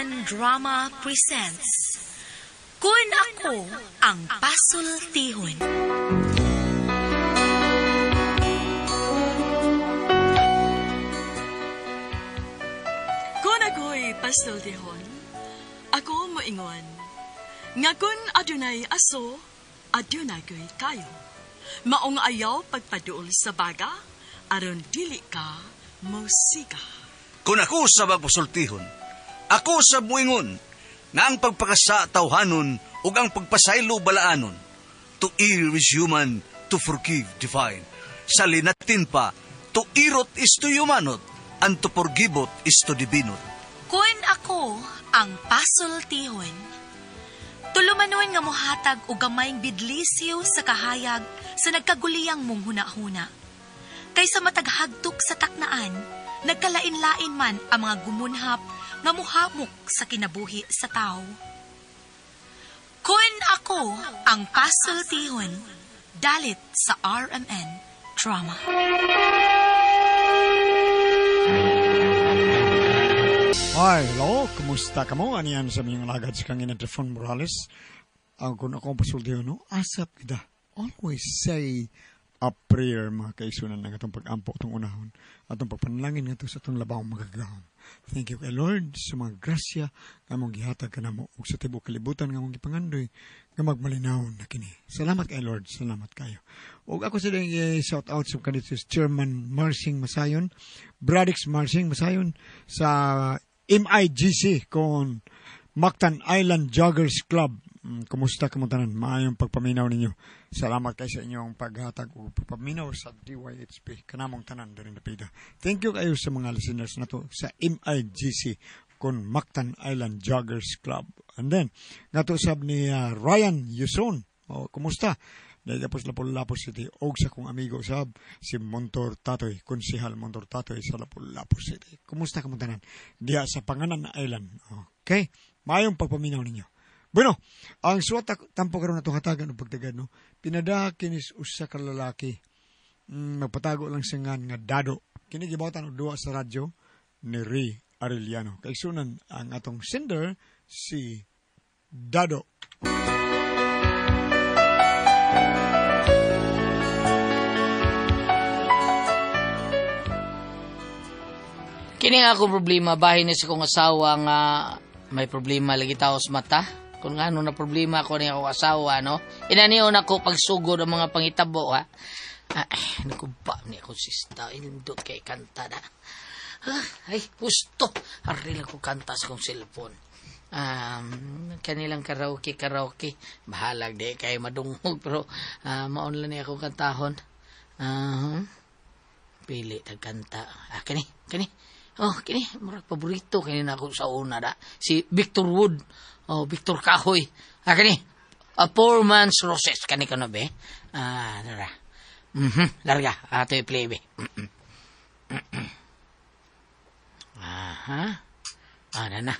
RMN Drama presents Kun Ako Ang Pasultihon. Kun ako'y pasultihon, ako moingon, nga kun adunay aso, adunay ko'y kayo. Maong ayaw pagpaduol sa baga, aron dili ka mosiga. Kung ako sa magpasultihon, ako sa muingon, nga ang pagpakasa tawhanon ug ang pagpasaylo balaanon. To err is human, to forgive divine. Sa linatin pa, to irot is to humanot, and to forgivot is to divinot. Kun ako ang pasultihon. Tulumanon nga mohatag og gamayng bidlisiw sa kahayag sa nagkaguliyang mong hunahuna. Kaysa matag hagtok sa taknaan, nagkalain-lain man ang mga gumunhap nga muhamok sa kinabuhi sa tao. Kun ako ang pasultihon, dalit sa RMN Drama. Hi, hello. Kumusta ka mo? Aniyan sa miyong lagad sa kangina Trifon Morales. Ang kung akong pasultihan, no? Asap kita. Always say a prayer, mga kaisunan ng atong pag-ampo, atong unahon, atong pagpanalangin nga sa atong labawng magagahom. Thank you kay Lord sa mga grasya nga mong gihatag ka namo ug sa tibuok kalibutan nga mong gipangandoy nga magmalinaw na kini. Salamat kay Lord, salamat kayo. Ug ako sa shout out sa kanito Chairman Marsing Masayon, Bradix Marsing Masayon sa MIGC kon Mactan Island Joggers Club. Kumusta ka mo tanan? Maayong pagpaminaw ninyo. Salamat kay sa inyong paghatag ug pagpaminaw sa DYHP. Kanamong tanan diri napida. Thank you kayo sa mga listeners nato sa MIGC kon Mactan Island Joggers Club. And then, ngato sab ni Ryan Yuson. O, kumusta? Dahil Lapu-Lapu City og sa kong amigo sab si Montor Tatoy, Konsehal Montor Tatoy sa Lapu-Lapu City. Kumusta ka mo tanan? Diha sa Panganan Island. Okay? Maayong pagpaminaw ninyo. Bueno, ang suwat tampo karon atong hatagan og pagtagad, no. Pinadaha kinis usa ka lalaki. Magpatago lang siya nga Dado. Kini gibawatan og duwa sa radyo ni Ray Arellano. Kaigsunan ang atong sender si Dado. Kini nga akong problema, bahin ni sa kong asawa nga may problema lagi tao sa mata. Kung ano na problema ko ni akong asawa, no? Inaniyon ako pagsugod ang mga pangitabo, ha? Ay, nakuba ni ako sista. Indot kay kanta na. Ay, gusto. Aril ako kanta sa kong cellphone. Kanilang karaoke. Bahalag di kay madungog, pero maon lang ni akong kantahon. Pili tag kanta. Kani. Oh, kini, murag paborito kini na ako sa una da. Si Victor Wood. Oh, Victor Kahoy. Kani. A Poor Man's Roses. Kani ka na be? Dara. Larga. Ato i-play be. Aha. Na.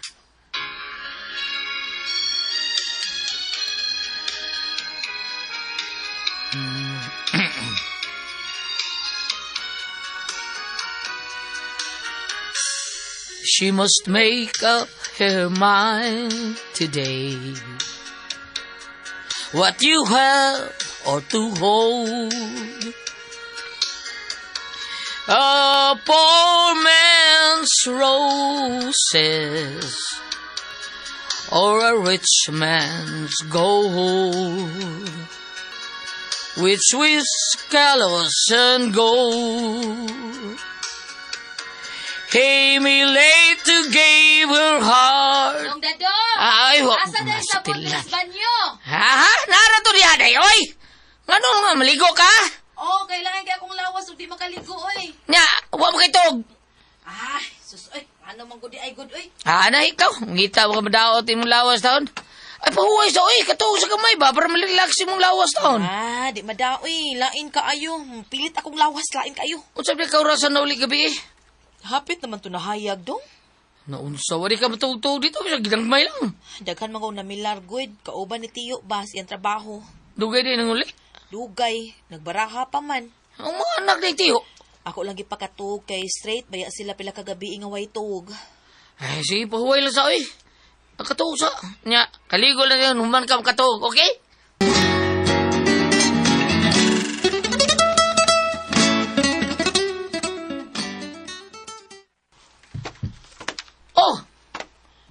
She must make up her mind today what you have or to hold. A poor man's roses or a rich man's gold, which with gallows and gold. Amy later gave her heart. Dong Dado! Ay, wa. Asa dahil sa Pontes Banyo? Ha? Narato niya day, oy! Ngano nga, maligo ka? Oo, kailangan kaya akong lawas ug di makaligo, oy. Nya, wa mo kay tog. Ay, sus, oy. Ano man gud ay good, oy. Na ikaw. Ngita mo ka madaot imong lawas taon. Ay, pahuway sa, oy. Katuog sa kamay ba? Para malirelax imong lawas taon. Di madao, oy. Lain ka ayo. Pilit akong lawas, lain kayo. Unsa ba ka orasan na uli gabi, eh? Hapit naman to nahayag dong. Naunsa, wari ka matugtog dito. Bisa gidangmay lang. Daghan mga namilar, good. Kauban ni Tiyo ba siyang trabaho. Dugay din ang uli? Dugay. Nagbaraha pa man. Ang mga anak ni Tiyo. Ako lang gipakatug kay straight. Baya sila pila kagabi nga way tug. Ay, sige, pahuway lang sa oy. Katuog sa. Nya, kaligo lang yun, human ka makatuog, okay? Oh!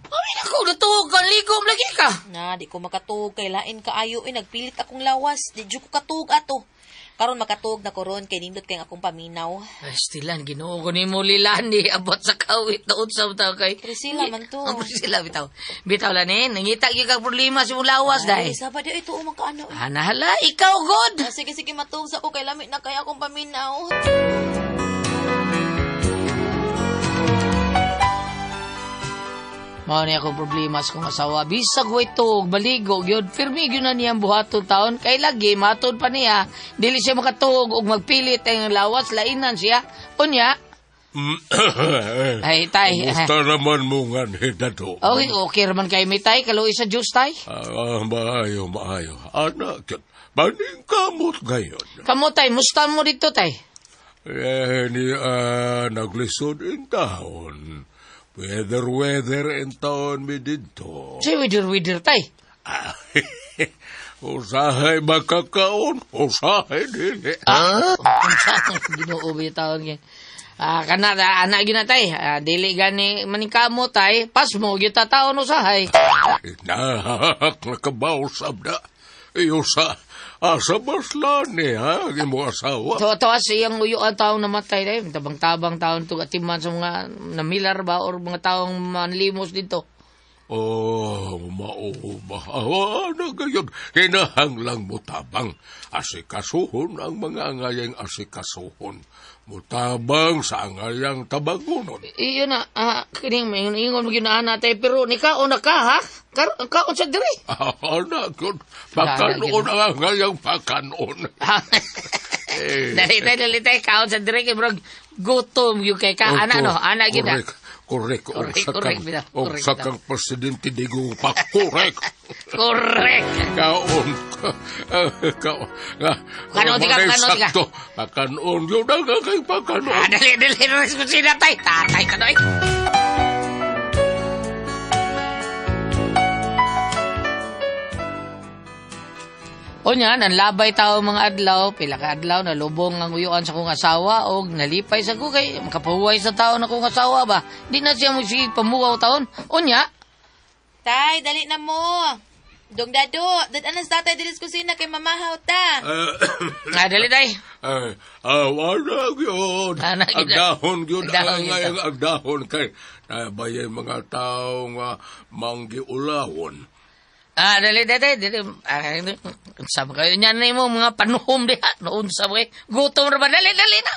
Mami na ko, natuog ka, ligo, lagi ka. Na, di ko makatuog kay lain kaayo eh, nagpilit akong lawas. Di jud ko katuog ato. Karon makatuog na ko ron kay nindot kay akong paminaw. Ay, stilan, Ginoo ko nimo Lilani abot sa kawit taon sa bitaw kay Priscilla man to. Ang Priscilla bitaw. Bitaw lanin, nangita gyud kag problema sa imong lawas Ay, dai. saba di ito umang kaano. eh. Anahala, ikaw god. Ah, sige, sige, matuog sa ko kay lamit na kay akong paminaw. Mao ni akong problema sa kong asawa. Bisag way tuog, maligo gyud. Pirmi gyud na niyang buhaton taon. Kay lagi matod pa niya. Dili siya makatuog og magpilit ang lawas lainan siya. Unya, ay tay. Kumusta naman mo nga ni Dado? Okay, okay raman kay mi tay, kaluoy sa Diyos tay. Maayo, maayo. Anak, maning kamot ngayon. Kamo tay, musta mo dito tay? Eh, ni, naglisod in taon. Weather in taon mi dito. Say weather tay. Usahay makakaon, usahay dili. Unsa Ginoo ba taon kay? Kana anak gyud na tay. Dili gani maningkamo tay, pasmo gyud ta taon usahay. Nak, nakabaw sabda. Iyo sa, asa baslani, ha, ang imong asawa. Tawa sa iyang uyuan taong namatay tay. Tabang-tabang taon to atiman sa mga namilar ba or mga taong manlimos dito. Oh, mao ba? Ano gayon? Kinahanglang mutabang. Asikasuhon ang mga angayang asikasuhon. Mutabang sa angayang tabangunon. Iyon na, kining ingon mo ginaan natin, pero nikaon na ka, ha? Kaon sa diri. Ana, yun. Pakanoon ang angayang pakanoon. Dali tay, dali tay, kaon sa diri, kay bro, gutom yun kay ka. Ana, no? Ana, gina. Correct. Correct, Correct. Sa kang presidente Digo pa. Correct. Correct. Kaon. Kaon. Kanoon ka, kanoon ka. Sakto. Pakanoon. Yun ang kay pakanoon. Dali, dali. Kusina tay. Tatay ka doy. O niyan, ang labay tao mga adlaw, pila ka adlaw, nalubong ang uyuan sa kong asawa o nalipay sa ko kay makapahuway sa tao na kong asawa ba. Di na siya magsigig pamuwaw taon. O niya. Tay, dali na mo. Dong dado, dad-anas tatay dili sa kusina kay mamahaw ta. Dali tay. Wala yun. Ang dahon yun. Ang dahon kay nabayay mga taong manggiulawon. Dali, dali, dali. Sama kayo niyan na mo, mga panuhom diha. Noon sa mga, gutom na ba? Dali, dali na!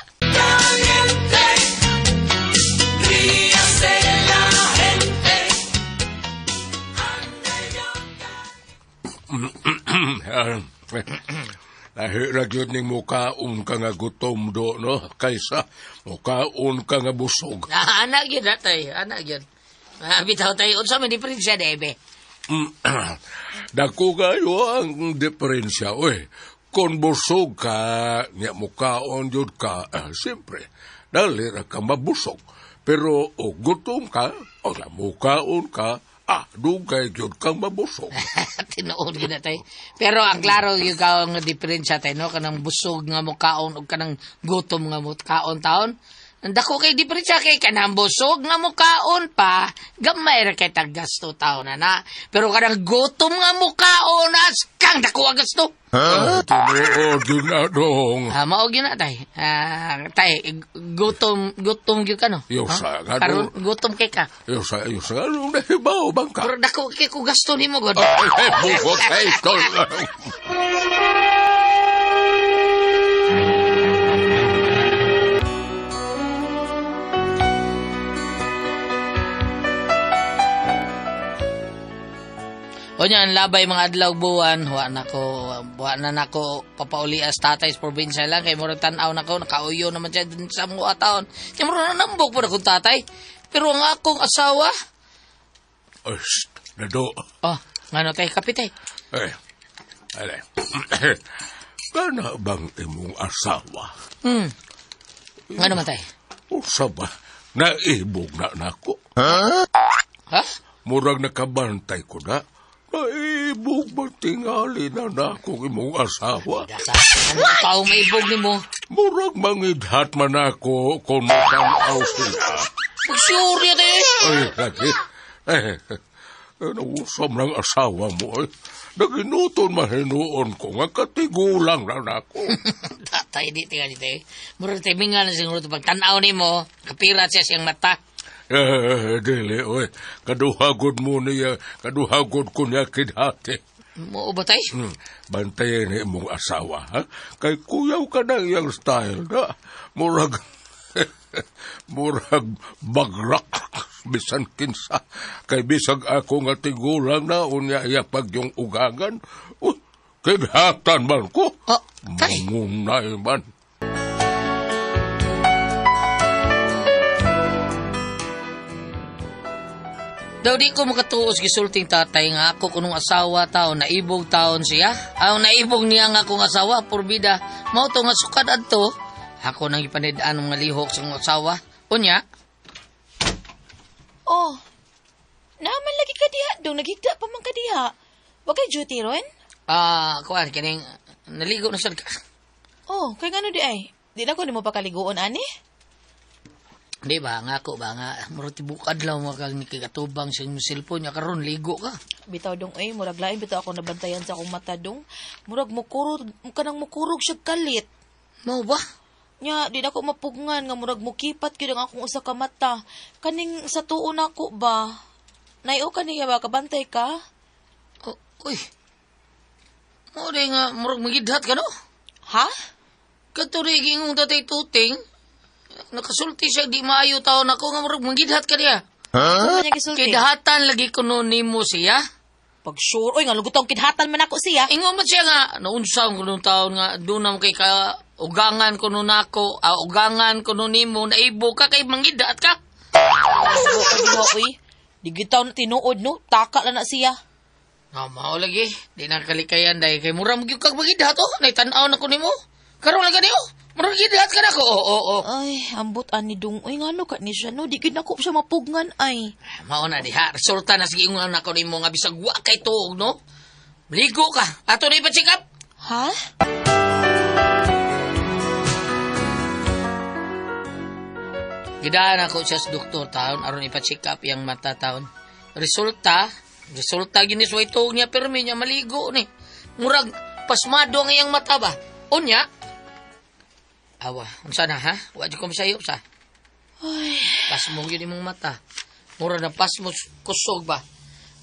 Lahira gyud ning mukaon ka nga gutom do, no? Kaysa mukaon ka nga busog. Anak yun, tay. Anak yun. Bitaw tayo. Unsa may diferensya, debe? Dako kayo ang diferensya, oy. Kung busog ka, niya mukaon yun ka, siyempre, dali ra ka mabusog. Pero o gutom ka, o mukaon ka, dugay yun kang mabusog. Tinuod yun na tayo. Pero ang klaro yung kaong diferensya tayo, no? Kanang busog nga mukaon o kanang gutom nga mukaon taon. Ang dako kay diferensya kay kanang busog nga mukaon pa, gamay ra kay taggasto taon na na. Pero kanang gutom nga mukaon as kang dako ang gasto. Tinuod yun na dong. Mao gyud na tay. Tay, gutom gyud ka no. Yo sa karon gutom kay ka. Yo sa anong nahibaw bang ka? Pero dako kay ko gasto nimo god. Bugot kay tol. O niya, ang labay mga adlaw buwan, wa na nako papaulias tatay sa probinsya lang, kay murag tan-aw nako, nakauyo naman siya dun sa mga taon. Kaya murag nanambok po na kong tatay. Pero ang akong asawa... Shh, nado. Oh, ngano tay, kapitay. Eh, ale. Kana bang imong asawa? Ngano man tay? Usa ba, naibog na nako. Ha? Ha? Murag nakabantay ko na. Naibog man tingali na na akong imong asawa. Dasa, ano tao maibog ni mo? Murag mangidhat man ako kung matanaw sila. Pag-sure niya tayo. Ay, lagi. Ay, nausam ng asawa mo. Ay. Naginuton mahinuon ko nga katigulang na nako. Tatay, di tingali tayo. Murag tayo mingan na siguro pag tanaw ni mo, kapirat siya siyang mata. Dili, oy. Kaduhagod mo niya, kaduhagod ko niya kidhati. Mo ba tayo? Bantayan ni imong asawa, ha? Kay kuyaw ka na iyang style na. Murag, murag bagrak bisan kinsa. Kay bisag ako nga tigulang na unya iya pag yung ugangan. Uy, kidhatan man ko. Oh, tay. Mangunay man. Daw di ko makatuos gisulting tatay nga ako kunong asawa taon, naibog taon siya. Aw naibog niya nga akong asawa, purbida. Mao to nga sukad adto. Ako nang ipanid-an mga lihok sa akong asawa. Unya? Oh, naaman lagi ka diha dong, naghigda pa man ka diha. Wa kay duty ron? Kuan, kining naligo na sad ka. Oh, kay ngano di ay? Di na ko nimo pakaliguon ani? Di ba, nga ako ba nga, murag tibukad lang mga kang nikikatubang sa inyong cellphone niya karon ligo ka. Bitaw dong ay, murag lain bitaw ako nabantayan sa akong mata dong. Murag mukurog, kanang mukurog siya kalit. Mao ba? Nya, di na ko mapugngan nga murag mukipat gyud ang akong usa ka mata. Kaning sa tuon nako ba? Nayo ka niya ba kabantay ka? Oh, uy. Mo di nga murag magidhat ka no? Ha? Kadto ri gingong tatay tuting. Nakasulti siya di maayo taon ako nga murag manggidhat ka niya. Huh? Kidhatan lagi kuno nimo siya. Pag sure, oy nga lugutong kidhatan man ako siya. Ingon man siya nga naunsa kuno taon nga doon na kay ka ugangan kuno nako, ugangan kuno nimo naibo ka kay manggidhat ka. Oy, di gitaw na tinuod no, taka lang na siya. No, mao lagi, di na kalikayan dahil kay mura mo gyud kag manggidhat oh, nay tan-aw na ko nimo. Karon lang gani oh. Murag gidhat ka na ko. Oo. Ay, ambot ani dong. Uy, ngano ka ni siya, no? Di gid nako siya mapugngan, ay. Mao na diha. Resulta na sige nga nako nimo nga bisag wa kay tuog, no? Ligo ka. Ato na ipa-check up. Ha? Gidaan ako siya sa doktor taon aron ipa-check up yang mata taon. Resulta gini suway tuog niya pero niya maligo ni. Murag pasmado ang iyang mata ba? Unya. Awa, unsa na ha? Wa jud ko masayop sa. Ay. Pasmo gyud imong mata. Mura na pasmo kusog ba.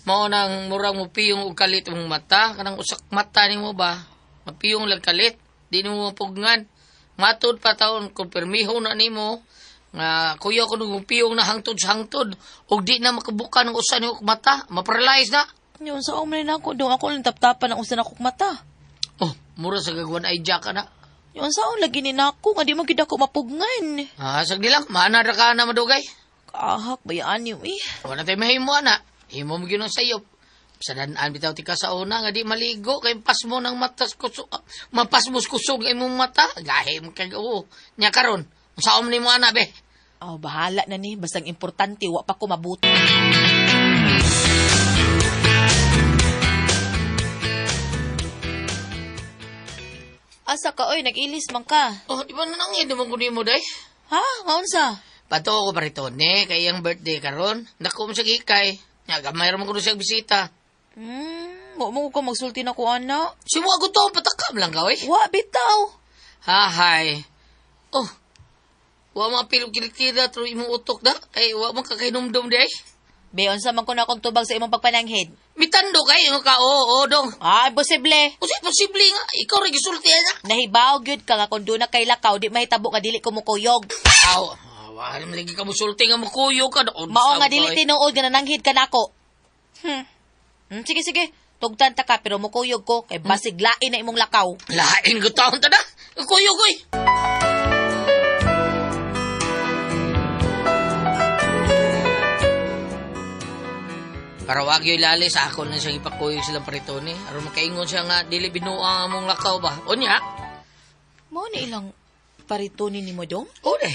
Mao nang murag mo piyong og kalit imong mata, kanang usak mata nimo ba? Mapiyong lang kalit, di nimo mapugngan. Matud pa taon kung permiho na nimo nga kuya ko nung piyong na hangtod sa hangtod ug di na makabuka ng usa nimo mata, ma-paralyze na. Yun sa umay na ako dong ako lang taptapan ang usa na akong mata. Oh, mura sa gagwan ay jack na. Yung saon lagi ni nako nga di man gid ako mapugngan. Ah, sagdi lang, maana ra ka na madugay. Kaahak bayaan niyo eh. Wala tay mahimo ana. Himo mo gyud ang sayop. Sa danaan bitaw ti ka sa una nga di maligo kay pasmo ng matas kusog, mapasmos kusog imong mata. Gahi mo kag oo. Nya karon, unsaon nimo ana be? Oh, bahala na ni, basta ang importante wa pa ko mabuti. Asa ka, oy, nag-ilis man ka. Oh, di ba nanangin naman ko nimo, day? Ha? Ngaunsa? Pato ko parito, ne, kay iyang birthday karon. Naku mo siya gikay. Nya, gamay ra man ko siya bisita. Wa mo ko magsulti na ko, ana. Si wa ko to, patakam lang ka, oy. Wa, bitaw. Hahay. Oh, wa mo apil kilikira through imong utok da. Kay wa mo kakahinumdum, day. Be, unsa man ko na akong tubag sa imong pagpananghid? Mitando kay ingon ka, oo, dong. Ah, imposible. Usa posible nga, ikaw ra gisulti ana. Nahibaw gyud ka nga kung doon na kay lakaw, di mahitabo nga dili ko mukuyog. Aw, wala man lagi ka musulti nga mukuyog ka. Mao nga dili tinuod nga nananghid ka nako. Sige, sige. Tugtan ta ka pero mukuyog ko kay basig lain na imong lakaw. Lain ko taon ta na. Kuyog oy. Para wag yo'y lali sa ako na siyang ipakuyog silang paritoni. Aron makaingon siya nga dili binuang among lakaw ba. Unya? Mao ni ilang paritoni nimo dong? O de.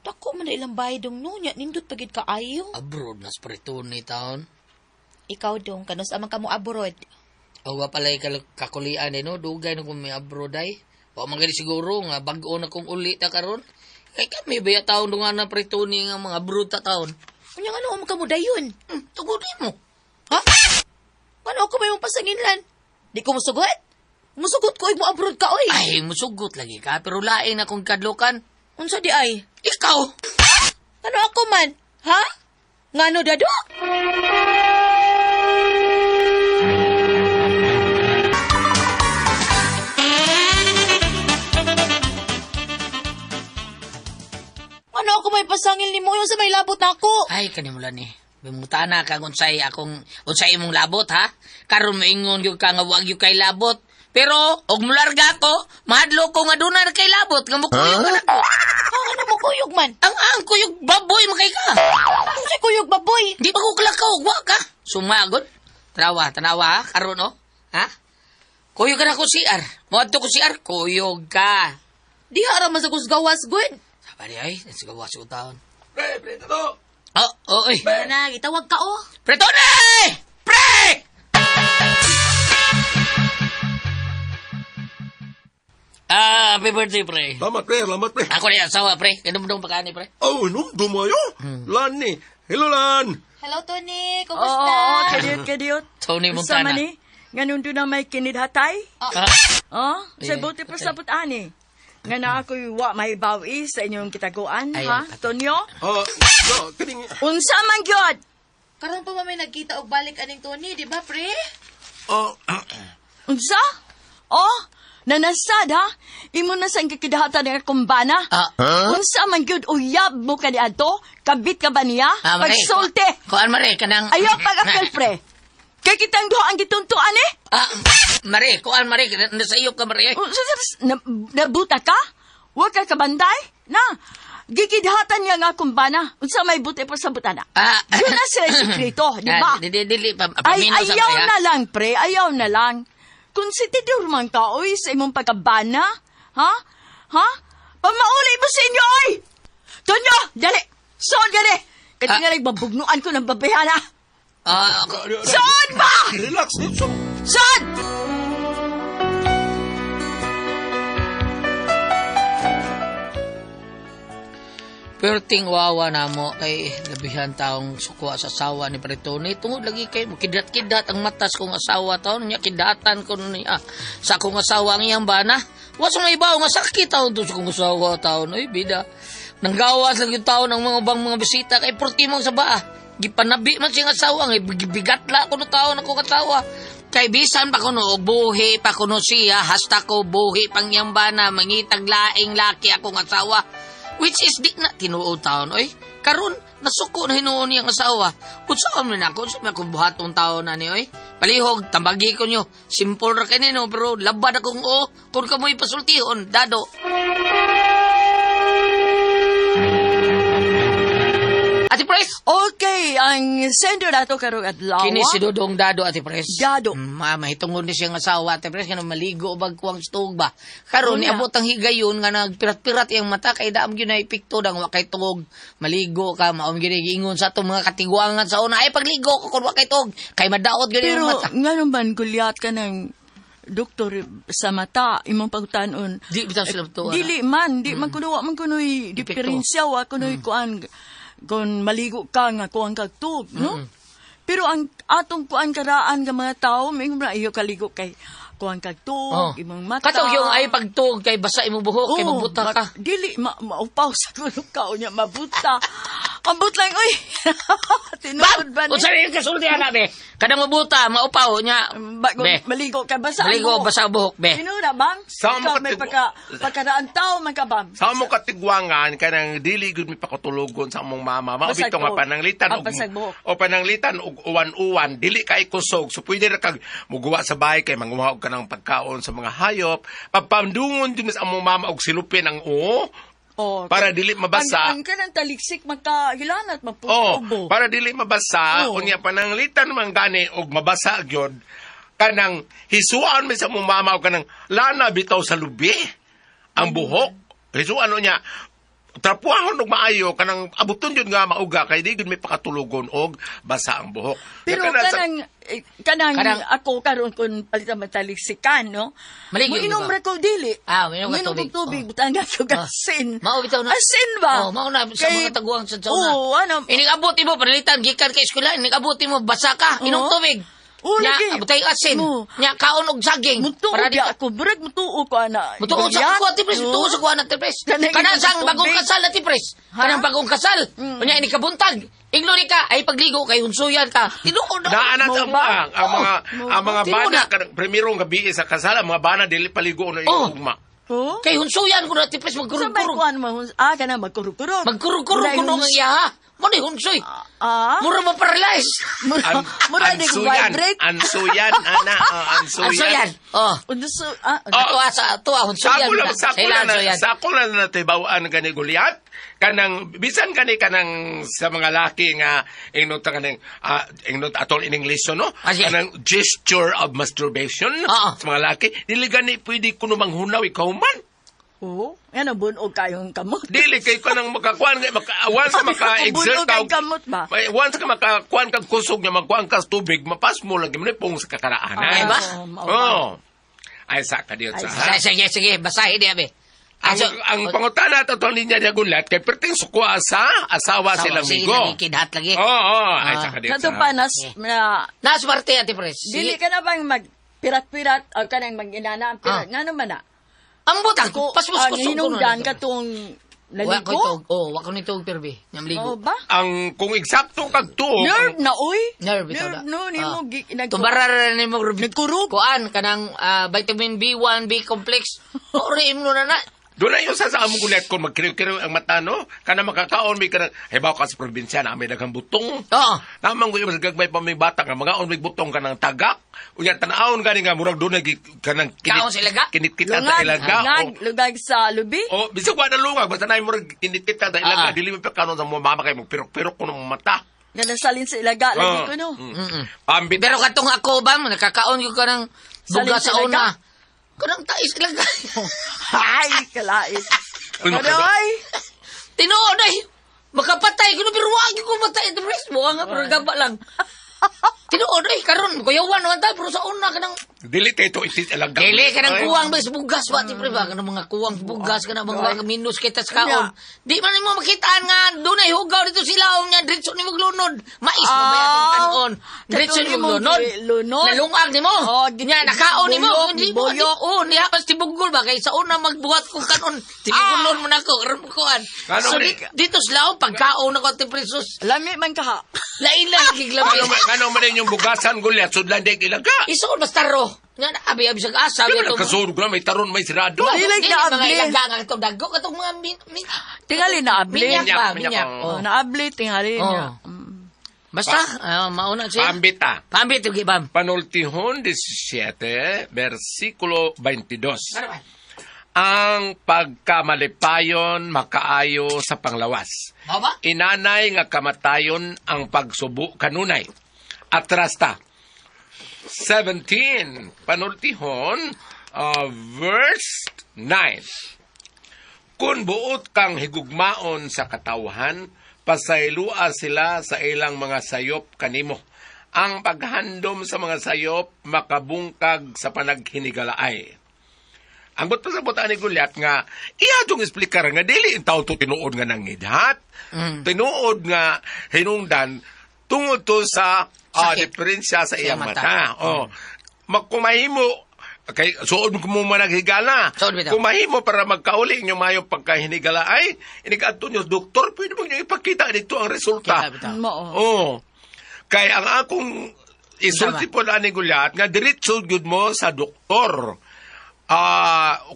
Dako man na ilang bahay dong no, nya nindot pagid kaayo. Abroad na sprituni taon. Ikaw dong, kanus amang kamo abroad. O wa pala'y kakulian eh, no? Dugay na kung may abroad ay. Wa man gani siguro nga bag-o na kong uli ta karon. Kay kami baya taon dungan na prituni nga mga abroad ta taon. Unya nga ano kamo dayon? Tugod mo. Ha? Ano ako may mong pasanginlan? Di ko musugot? Musugot ko, mo abroad ka, oy. Ay, musugot lagi ka, pero lain akong kadlukan. Unsa di ay? Ikaw! Ano ako man? Ha? Ngano dado? Ano ako may pasangil ni mo? Yung sa may labot na ako. Ay, kanimula ni. Bimutana ka kung unsay akong unsay imong labot ha. Karon moingon gyud ka nga wa gyud kay labot. Pero og mularga ko, mahadlok ko nga duna na kay labot nga mukuyog ka nako. Ha, ano mo kuyog man? Ang kuyog baboy makay ka. Unsay kuyog baboy? Di ba ko kalakaw, wa ka. Sumagod. Tanawa, tanawa ha, karon oh. Ha? Kuyog ka na ko CR. Moadto ko CR, kuyog ka. Di ara man sa kusgawas gud. Sabi ay, nasigawas ko taon. Pre, tato! Oh, oh, oy. Na, gitawag ka oh. Pre, Tony! Pre! Ah, happy birthday, pre. Lamat, pre. Lamat, pre. Ako na asawa, pre. Ganun pa kani, pre. Oh, num dumayo. Lan ni. Hello, Lan. Hello Tony, Oo, kumusta? oo, kadiyot, kadiyot. Tony Unsa Montana. man ni? Nganong doon na may kinidhatay? Ah, Oh, sa Eh, buti pa patay. sabot ani. Nga na ako'y wa may bawi sa inyong kitaguan, Ay, ha, patay. Tonyo? No, kaning... Unsa man gyud? Karon pa man may nagkita og balik aning Tony, di ba pre? Unsa? Oh, nanasad ha? Imo na sang kikidahatan ng akong bana? Ah. Unsa man gyud uyab mo kaniadto? Kabit ka ba niya? ah, mare. Pagsulti. Kuan, mare, kanang... Ayaw pag-apel, pre. Kay kitang duha ang gituntuan eh. Ah, mare, kuan, mare. Nasa iyo ka, mare. Unsa nabuta ka? Wa ka kabanday? Na, gikidhatan niya nga akong bana. Unsa may buti pa sa butana? Ah. Yun na sila sikreto, di ba? Ah, dili, dili, pa, Ay, paminaw sa ayaw pre, ha? na lang, pre. Ayaw na lang. Kung si Tidor man ka, oy, sa imong pagkabana, ha? Ha? Pamauli mo sa inyo, oy! Tonyo, dali! Soon, dali! Kasi Ah. nga babugnuan ko ng babehana. Ah, Soon ba? Relax, so. Soon! Perting wawa na mo kay labihan taong sukwa sa asawa ni Pre Tony. Tungod lagi kay kidat-kidat ang matas kong asawa taon niya kidatan ko niya sa akong asawa ang iyang bana. Wa sa may ibaw nga sakit taon to sa akong asawa taon. Ay bida. Nanggawas lang yung taon ang mga ubang mga bisita kay portimong sa baa. Gipanabi man siyang asawa nga gibigat la kuno taon akong asawa. Kay bisan pa kuno og buhi pa kuno siya hasta ko buhi pang iyang bana mangitag laing laki akong asawa. Which is di na tinuod taon oy. Karon nasuko na hinuon niyang asawa. Unsa man ako unsa man akong buhaton taon na ni oy. Palihog tambagi ko nyo. Simple ra kay nino pero labad akong o kun kamoy pasultihon dado. Ate Pres. Okay, ang sender nato karong adlaw. Kini si Dodong Dado, Ate Pres. Dado. Mahitungod ni siyang asawa, Ate Pres, nga maligo bag kuwang stog ba. Karon Una. niabot ang higayon nga nagpirat-pirat iyang mata kay daam gyud na epekto dang wa kay tuog. Maligo ka, maom gyud giingon sa atong mga katiguangan sa una, ay pagligo ko kun wa kay tuog, kay madaot gyud Pero, iyang mata. nga naman, gulyat ka ng doktor sa mata, imong pagtanon. Di bitaw sila tuwa. Dili man, di man kuno, wa man kuno'y diferensya, wa kuno'y kuan, kung maligo ka nga kuan kag tuog, no? Pero ang atong kuan karaan nga mga tao, may mga iyo kaligo kay kuan kag tuog, imong mata. Katong yung ay pagtuog kay basa imong buhok, kay Oo, mabuta ka. Dili, maupaw sa kuno ka, unya, mabuta. Ambot lang, uy. Tinuod ba ni? Unsa rin kasulti ana be? Kanang mabuta, maupaw nya. Bago, Be. maligo ka, basa ang Maligo, buhok. basa ang buhok, be. Tinuod na, bang? Sa Ikaw may pagkaraan tao man ka, bang? Sa mo katigwangan kanang dili gud mi pakatulugon sa among mama. Mao Basag bitaw nga buhok. pananglitan Ah, og basag buhok. o pananglitan og uwan-uwan dili kay kusog. So pwede ra kag muguwa sa bahay kay manguha og kanang pagkaon sa mga hayop. Pagpamdungon din sa among mama og silupin ang oo. Oh, Para dili mabasa. Ang kanang taliksik magkahilanat, Oh, maputubo. para dili mabasa, Oo. unya pananglitan man gani og mabasa gyud kanang hisuan man sa among mama og kanang lana bitaw sa lubi ang buhok. Hisuan unya Trapuahon og maayo kanang abuton jud nga mauga kay di gud may pakatulugon og basa ang buhok. Pero Kaya kanang, Kanang- ako karon kun palitan matalisikan, no? Maligo, Moinom di ba? ra ko dili. Ah, moinom ka Moinom tubig. kog tubig, Oh. butang ko Ah. asin. Mao bitaw na. Asin ba? Oh, mao na sa Kay- mga taguang sa sauna. Oo, ano? Inig abot mo panalitan gikan kay eskwela, inig abot mo basa ka, inom Oo. tubig. Oo, Nya, lagi. butay asin. Oo. Nya kaon og saging. Mutuo Para di di ka ako, brag mutuo ko ana. Mutuo sa Goliath. kuha, Ate Pres. Oo. Mutuo sa kuha na, Ate Pres. Kanang Kanang inom sang tubig. bagong kasal, Ate Pres. Ha? Kanang bagong kasal. Unya, ini kabuntag. Inglo ni ka, ay pagligo kay hunsuyan ka. Tinuod na. Daanan sa Mo ba? ang mga Tinuod bana na. kanang primerong gabi sa kasal ang mga bana dili paligo na Oh. ugma. Oo. Kay hunsuyan ko na, Ate Pres. Sa may Magkurog-kurog. kuan mo, ah, kanang magkurog-kurog. Magkurog-kurog ko nung ang iya, ha? Mo ni hunsoy. Ah? Mura mo paralyze. Mura, mura di ko Ansuyan, vibrate. ansuyan, ana, oh, ansuyan. Hunsuyan. Oh. Unso, ah, Oh. Tuwa sa tuwa hunsuyan. Sako lang, na. sako Sa ila, lang, na, hunsuyan. sako lang na tibawaan gani Goliath. Kanang, bisan gani kanang sa mga laki nga, ingnot ta kanang, ingnot atol in English, no? Ah, sige. Kanang gesture of masturbation Oo. sa mga laki. Dili gani pwede kuno manghunaw ikaw man. Oo. Yan ang bunog kayong kamot. Dili kay kanang makakuan kay maka once ka maka-exert Bunog ang kamot ba? May once ka makakuan kag kusog nga magkuan ka sa tubig, mapas mo lagi mo ni pong sa kakaraanan. Ay ba? Mao ba? Oh. Ay sa ka diyo sa. Sige, sige, sige. Basahin niya, be. Ang, Ah, ang pangutana ato linya niya gulat kay perting sukwa sa asawa Asawa, silang sige, migo. nagikidhat lagi. Oo, oh, ay Ah. sa ka diyo Kato sa. pa, nas, na, Naswerte, Ate Pres. Sige. dili ka na bang magpirat-pirat o kanang mag-inana ang pirat. Ah. Nga naman na. Ang butang, Ko, pasmus ang kusog ko hinungdan nun. katong Wa ko naligo. itog. Oh, wa ko nito pirbi. Nyamligo. Oo ba? Ang kung eksakto kag tuog, Nerve na, uy. Nerve ito na. Nerve, no, nimo Ah. Tumbarara na nimo Nagkurog. Kuan kanang vitamin B1, B complex. Ori imno na na. Doon na yung sa among gulat kung magkiriw-kiriw ang mata, no? Kana makakaon, may kanang, hibaw ka sa probinsya, na may daghang butong. Oo. Namang ko yung mas gagmay pa may bata nga, mga on may butong ka ng tagak. Unya, tanawon gani nga, murag doon na kanang Kaon sa ilaga? Kinit-kita ta Lungag, ilaga. lungag, lugag sa lubi. O, bisag wa na lungag, basta na murag kinit-kita ta ilaga. Ah. Dili mo pa kanon sa mga mama kay magpirok-pirok ko ng mata. Nga nasalin sa ilaga, lagi ko, no. Mm. Pambit. Pero katong ako ba, nakakaon ko kanang Salin buga sa sa ilaga? una. Kanang tais ilaga. Ay, kalait. Uy, Ano, ay? Tinuod ay. Makapatay ko no pero wag ko matay ito pres. Buwa nga pero gaba lang. Tinuod ay karon kuyawan naman ta pero sa una kanang Dili kay to itis ilaga. Dili ka ng Ay. kuwang ba sa bugas ba ti pre ba kanang mga kuwang sa bugas kanang mga minus kita sa kaon. Yeah. Di man nimo makitaan nga dunay hugaw dito sila nya diretso nimo glunod. Mais mo ba atong Ah, kanon? Diretso katong nimo imong glunod. lunod. Nalungag nimo. Oh, Nya nakaon nimo. buyok, Di mo buyok. oh niya pas tibugol ba kay sa una magbuhat kong kanon. Tibugolon mo nako karon mo kuan. Ano So man dito sila pagkaon nako ti pre sus. Lami man ka, ha. Lain lang giglamay. Ano man ano man yung bugasan gulat sudlan di ilaga. Isuod basta ro. Nga na abi abi sa asa Di ba nagkasurog na may taron may sirado. Dili Dili na mga abli. ilaga nga katong dago katong mga Tingali na abli. Minyak ba? Minyak, minyak, Minyak. oo. Oh. Oh, naabli, tingali Oh. niya. Basta, mauna siya. Pambit ah. Pambit, okay, bam. Panultihon 17, versikulo 22. Ano ba? Ang pagkamalipayon makaayo sa panglawas. Mao ba? Inanay nga kamatayon ang pagsubo kanunay. Atras ta. 17, panultihon, verse 9. Kung buot kang higugmaon sa katawhan, pasaylua sila sa ilang mga sayop kanimo. Ang paghandom sa mga sayop makabungkag sa panaghinigalaay. Ang but sa buta ni Goliath nga, iya itong esplikar nga, dili ang tao to tinuod nga nangidhat. Tinuod nga hinungdan tungod to sa Sakit. diferensya sa iyang mata. mata. Oh. Magkumahimo, kay suod mo managhigala. Suod bitaw. Kumahimo para magkauli inyong mayo pagkahinigala ay inigadto niyo doktor pwede mo niyo ipakita dito ang resulta. Kita, bitaw. Mao. Oh. Kay ang akong isulti po na ni Goliath nga diretso gyud mo sa doktor.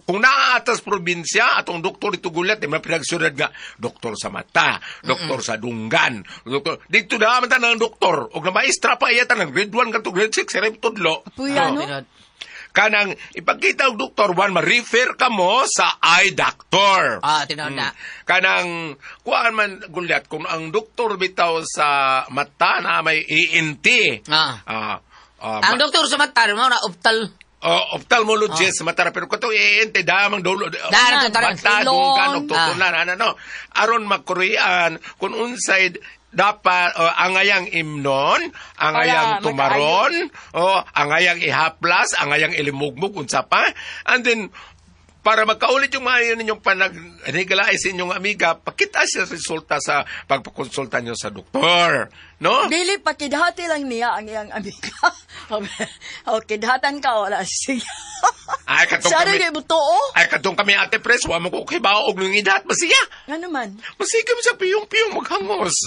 Kung naaatas probinsya atong doktor dito Goliath, di man pinagsunod nga doktor sa mata, doktor sa dunggan, doktor dito na man tanang doktor ug na maestra pa iya tanang grade 1 kadto grade 6 siya tudlo. Puya, Oh. no? Tinuod. Kanang ipakita og doktor one ma-refer ka mo sa eye doctor. Ah, tinuod na. Kanang kuan man Goliath kung ang doktor bitaw sa mata na may ENT. Ah. Ah, Ang doktor sa mata, mao na optal. Oh, ophthalmologist sa mata ra, pero katong ENT damang dulo. Dara to, taran. Mata, Ilong. dunggan, og tutulan, ano, no. Aron makurian kung unsay dapat angayang imnon, angayang Para tumaron, o angayang ihaplas, angayang ilimugmug unsa pa. And then para magkaulit yung maayo ninyong panag-higalaay sa inyong amiga, pakita siya resulta sa pagpakonsulta niyo sa doktor. No? Dili pakidhati lang niya ang iyang amiga. O kidhatan ka wala siya. Ay, katong Sorry kami. kay butuo. Ay, katong kami, Ate Pres, wa mo ko kibaog ng idat. Masiya. Ngano man? Masige mo siya piyong-piyong maghangos.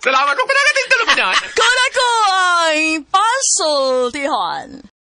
Salamat mo panagating tuluminan. Kuna ko ay pasultihan.